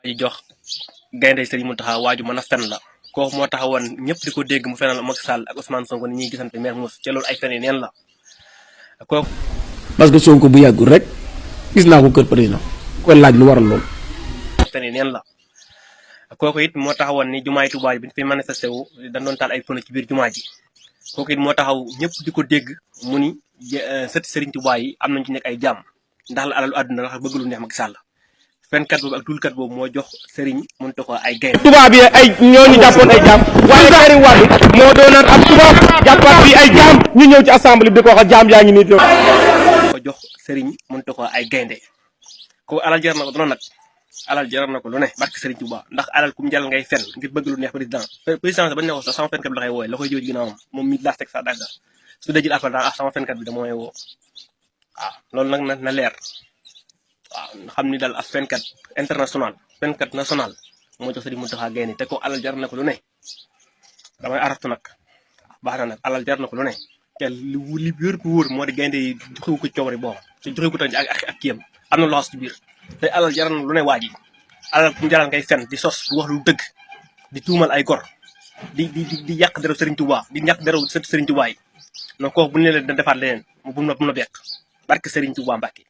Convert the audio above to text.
ji jox gaynde Serigne Mountakha waaju mën a fen la kooku moo taxawoon ñëpp di ko dégg mu fenal Macky Sall ak Ousmane Sonko ni ñuy gisante Mermoz ca loolu ay fen yi neen la kooku. parce que Sonko bu yàggul rek gis naa ko kër président koy laaj lu waral lool. fen yi neen la kooku it moo taxawoon ni jumaay Tuubaa bi ñu fi manifesté wu dañ doon taal ay pneu ci biir jumaa ji kooku it moo taxaw ñëpp di ko dégg mu ni sëti Serigne Touba yi am nañ ci nekk ay jàmm ndax la alalu àdduna ndax bëgg lu neex Macky Sall fenkat boobu ak dulkat boobu moo jox Serigne Mountakha ay gaynde tubaab yi ay ñooñu jàppoon ay jaam waaye Karim Wade moo doonoon ab tubaab jàppaat bi ay jaam ñu ñëw ci assemblée bi di ko wax jaam yaa ngi nii ko jox Serigne Mountakha ay gaynde ko alal jar na ko doon nag alal jar na ko lu ne barke Serigne Touba ndax alal kum jaral ngay fen ngir bëgg lu neex président bañ ne ko sax sama fenkat bi la koy wooye la koy jóoji ginnaawam moom mi laas teg sa dagga su dee jël appel daal sama fenkat bi da mooy woo waaw loolu nag na leer waaw xam ni daal as fenkat international fenkat national moo jox Serigne Mountakha gaynde te ko alal jar na ko lu ne damay araftu nag baax na nag alal jar na ko lu ne te li wér bu wóor moo di gaynde yi joxewu ko coobari boom te joxewu ko tamit ak kiyam am na loxos ci biir te alal jar na lu ne waa ji alal ku jaral ngay fen di sos du wax lu dëgg di tuumal ay gor di yàq derew Serigne Touba di yàq derew Serigne Touba yi donc kooku bu ñu leen da defaat leneen bu mu la bekk barke Serigne Touba Mbacke